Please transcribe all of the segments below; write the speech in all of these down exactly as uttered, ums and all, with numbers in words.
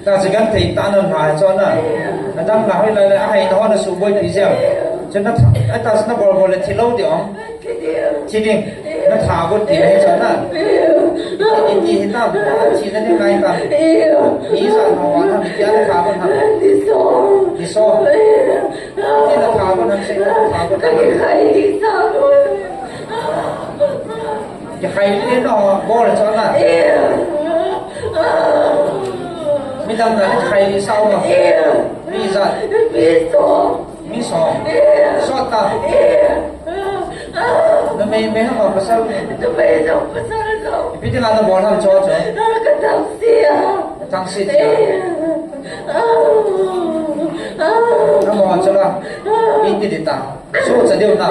Ta chi gan thei ta nan hai cho na. Na dang na hoi lai lai, a hai na ho na su boi pi jia. Chu na tha, a ta na bol bol le thi lo ti ong. Thi ding. Na tha bol ti na hi cho na. Ti ti hi ta, chi na ni ngai ta. Ni sa na wa na mi tia na tha bol na. Ni so. Ni na tha bol na se na tha bol ta. Kikhai le no, bol le chona. Midang na kikhai le sao ma. Mi ijat. Mi som. Sot ta. Numei, mei ha ma pasal. Ipi ti na na bol ham cho cho. Thang si tia. Na mo cho la. Ipi ti ta. Sohcha diu na.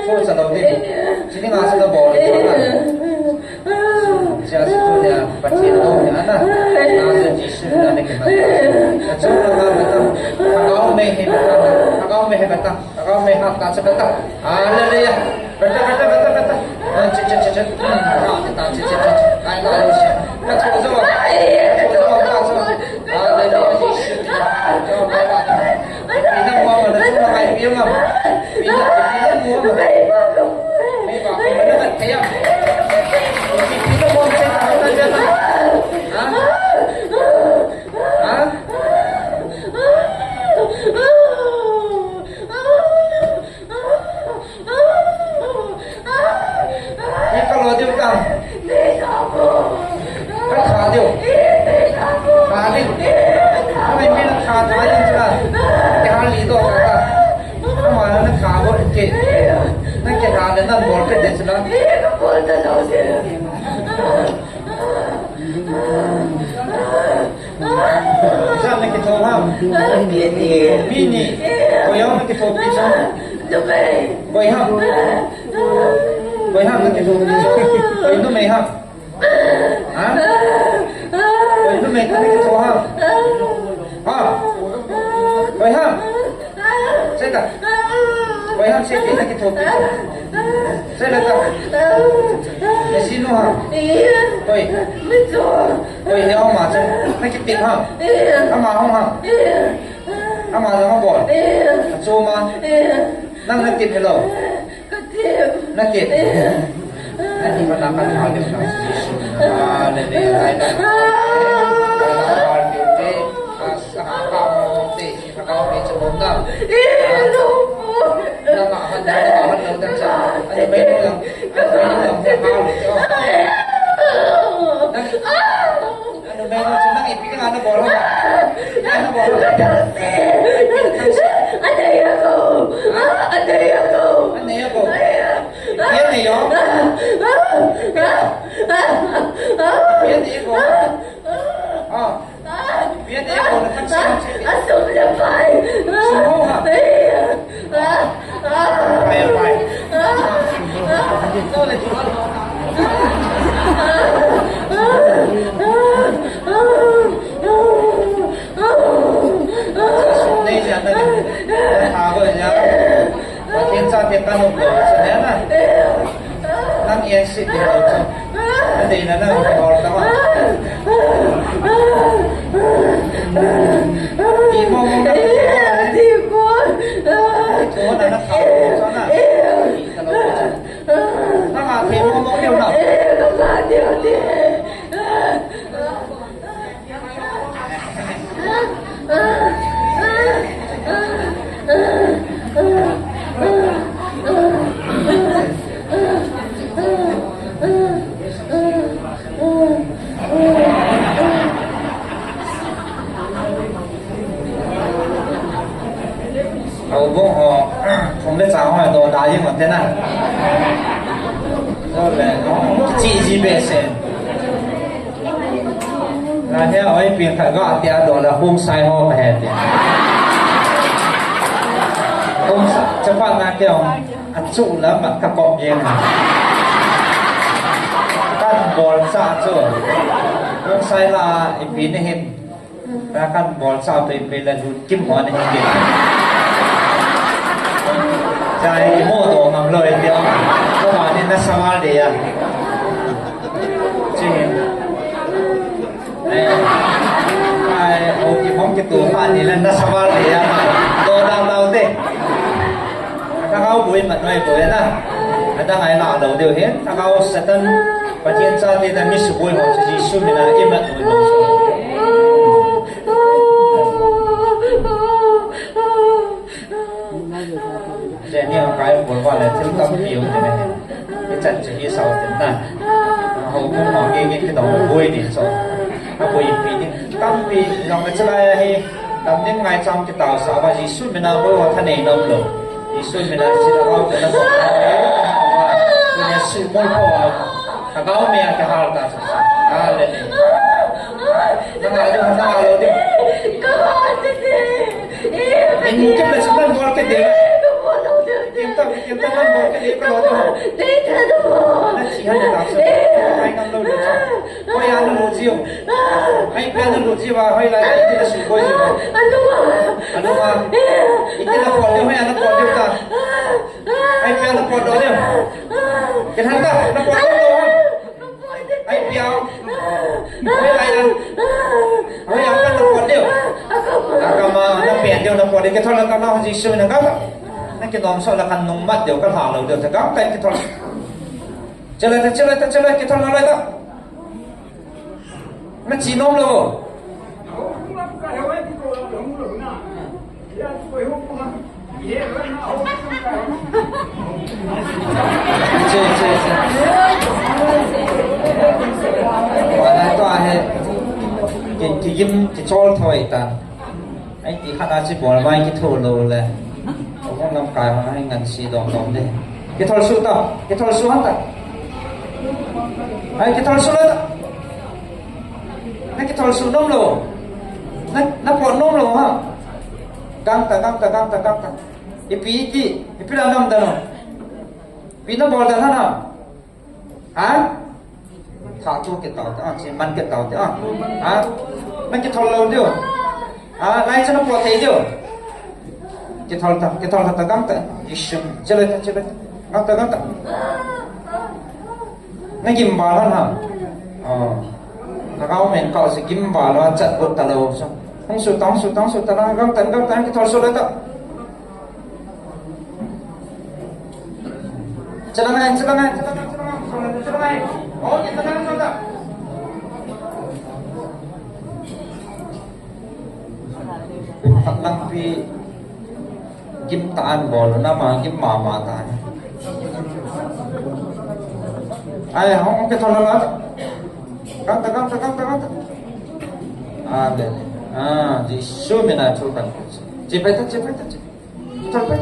Sohcha lou diu. Chini nga sa na bol diu na. Sia si tu nia, Pathen lou nia na. Na sa Jesu na ne ke na. Na chu na na na. Thagau mei he na. Thagau mei he na. Thagau mei ha ta cha ta. Hallelujah. Bata, bata, bata, bata. Ah, cha, cha, cha, cha. Ah, ta, cha, cha, cha, cha. Ai, ai, ai. Ka chu zo. Chu zo, ka chu. Hallelujah, Jesu. Pi na mo, na chu na kai pi ma. Pi na, pi na mo. Pi ba, pi na ka thei ya. Pi na mo, che ta ta ja na. Ha? Ha? Ni ka lo diu tang. Ka tha diu. Tha diu. Ka mai min tha tha diu tla. Ke ha li do ka ta. Ama na tha go ke. Na ke ha le na bol ke de tla. Ijat na kitho ham? Mi ni. Koi ham na kithopi chu? Koi ham? Koi ham na kithopi chu? Koi numei ham? Ha? Koi numei na kitho ham? Ha? Koi ham? Seta. Koi ham seta na kithopi chu? Seta. Na sinu ham? Koi. Koi, ni ama chun na kitip ham? Ama hung ham? Ama jong abol. Achom a. Nang na tip hilou. Na tip. Na tip na ka tha diu na. Hallelujah. Hallelujah. Hallelujah. Hallelujah. Hallelujah. Thagau mei chu bom na. Nang a han, nang a han lo dan cha. Anu mei lo lang. Anu mei lo lang he ha lo cho. Nang, anu mei lo chu nang ipi ka na bol ho. Na bol ho. Anei ako. Anei ako. Anei ako. Ipi anei ho? Ipi anei ho? Ah. Pi ati ko na tak sa. Asum le pai. Sum ho ha. Pai, pai. Sum le tu ha. Sum nei ja na. Ha ko ja. Pathen chate ka nop lou chu ahi na. Nang en sit ding lou chu. Na deina nang hol ta ma. Ti mo mo na. Ti ko. Ti ko na na tha mo sa na. Ti ta lou chu. Nang a thei mo mo leu na. Houbung ho, thum le chang ho, do da jing ute na. Ole, chi ji be se. Na he oi pin kha ga te a do la hung sai ho ka he te. Hung sai, chapa na ke ong, a chu la ma ka kop jeng. Kan bol cha chu. Hung sai la ipi ne hin. Ka kan bol sa pe pe la lut kim ho na hi ke. Chai mo do ngam loi ti o. Ko ma ni na sa mal de ya. Chi. Eh. Kitu pa ni le na sabar le ya ma. Do da da de. Thagau bui mat noi bui na. Ada ngai la do de he. Thagau Satan. Pathian chate na mi suboi ho Jesu mina imat noi. Jeni hong kai bol ba le thil tampi um te ne. Ichan chu hi sao te na. Ho kong no nge nge ki dong boi ni so. A boi pi ni. Tampi jong ka chalai hi. Tam ning ngai cham ki tao sa ba Jesu mina boi wa tha nei nom lo. Jesu mina si la bau te na so. Ni su moi ko wa. Ka gao me a ki har ta. Hallelujah. Na ngai lo, na ngai lo de. Min kit le chun nan bol kit ding. Kim ta, kim ta nan bol kit ding ka lo ding. Na chi han ta sa. Ai ngam lo lo cha. Hoi an lo jiu. Ai pia na lo jiu ba, hoi lai iti na su koi jiu. Anu ma. Iti na koi jiu, hoi an na koi jiu ta. Ai pia na koi jiu. Kin han ta, na koi jiu. Ai piau. Hoi lai na. Hoi ang kan na pot deu. Akama na pen deu na pot deu. Kithol na kama Jesu na kama. Na kinom so la kan nung mat deu ka la lo deu ta kama kai kithol. Chalai ta, chalai ta, chalai kithol na lai ta. Na chi nom lo. Che, che, che. Wala to ahe. Ki, kigim, kichol thoi ta. Ai ti khat a chi bol mai kitho lo le. Ko lamkai ho ai ngan si dom dom de. Kithol su ta, kithol su han ta. Ai kithol su le ta. Na kithol su nom lo. Na, na pot nom lo ha. Gangta, gangta, gangta, gangta. Ipi, ipi, ipi la nom da no. Ipi na bol da na na. Ha? Tha tu kithol ta, chi man kithol ta. Ha? Na kithol lo diu. Ha, lai cha na pot thei diu. Kithol ta, kithol ta, ta gangta. Yishun, chalai ta, chalai ta. Gangta, gangta. Na gim ba lon ha. Oh. Na kau men kau si gim ba lon chat bot ta lo so. Hung su tang su tang su ta na gang tan gang tan kithol su le ta. Chalang ai, chalang ai, chalang ai, chalang ai. Oh, ni ta na ta. Patlang pi gim ta an bol na ma gim ma ma ta. Ai, hong kithol la. Gangta, gangta, gangta, gangta. Ah, le. Ah, Jesu mina thu kan. Chi pai ta, chi pai ta, chi. Kithol pai.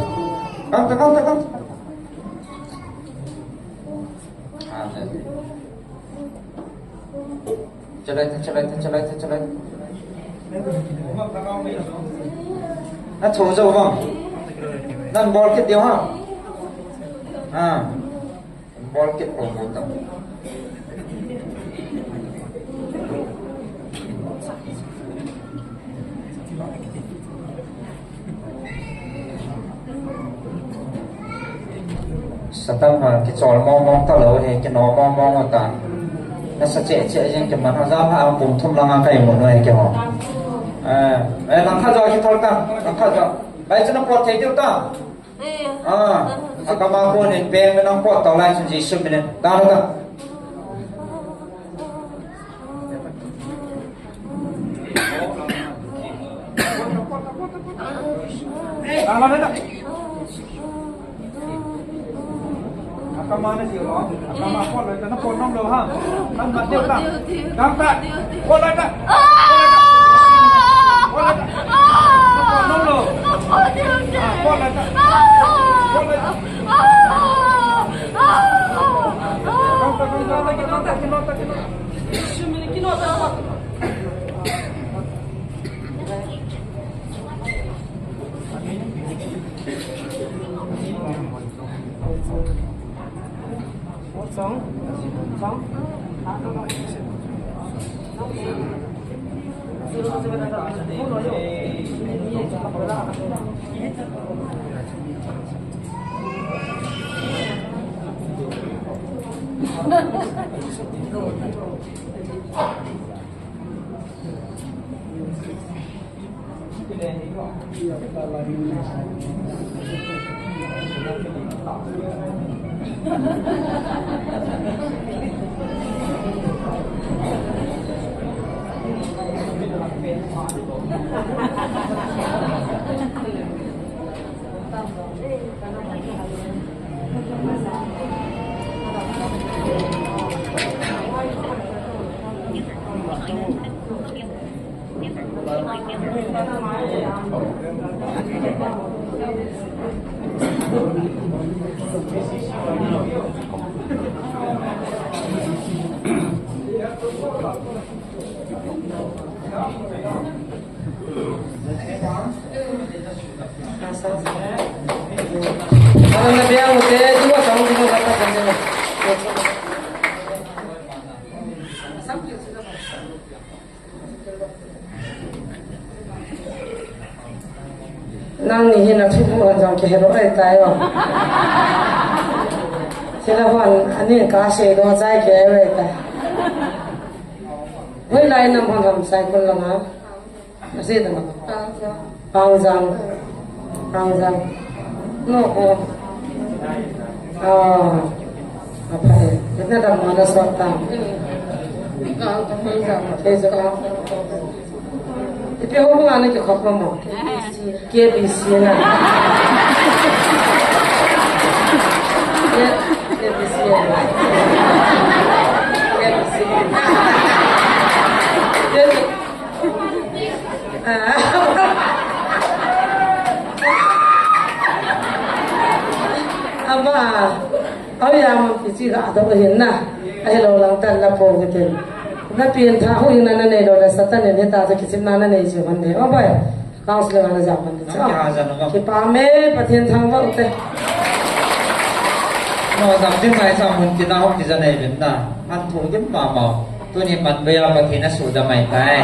Gangta, gangta, gangta. Ah, le. Chalai ta, chalai ta, chalai ta, chalai ta. Na tho jo bang. Nan bol kit diu ha. Ha. Bol kit ko mo ta. Satan ha, kichol mong mong ta lo he, kino mong mong ta. Na sa che che jing kiman ha, jam ha ang pum thum lang a kai mo no he kiho. Eh, eh, lang kha jo kithol ta, lang kha jo. Bai chana pot thei diu ta. Ah, akama ko nin peng nang pot tau lai chun Jesu minin. Ta ta. Akama na si lo, akama pot lai ta, na pot nom lo ha. Nang mat deu ta. Gangta. Pot lai ta. Pot lai ta. Pot lai ta. Na pot nom lo. Ah, pot lai ta. Pot lai ta. Gangta, gangta, gangta, gangta, gangta, gangta. Nangni hin athubu hon jong kihe lou ahitai o. Chule hon ani kasei doh chai kei ahitai. Hoilai nam hon ham, Saikul langa? Asei tama. Pangjang. Pangjang. Pangjang. No ko. Ah. Apa eh? Itna dam mana sot tam. Pangjang. Asei sa ka. Ipi ho banga nakikhop mo? K B C na. K-, K B C na. K B C. Ah. Aba. Aw ya, mun kichi ga ado hin na. Ahilou lang tan la po kitin. Na pian tha hu hin na nei lou le Satan in hita chu kichimna na nei chu hon de. O bai. Council na ja hon de. Nang ki ha ja na ba? Kipa me, Pathen thangvah u te. No, jam tin mai cha mun kina hon kija nei vin na. Han thu kim ma ma. Tuni man baya Pathen asuh da mai tai.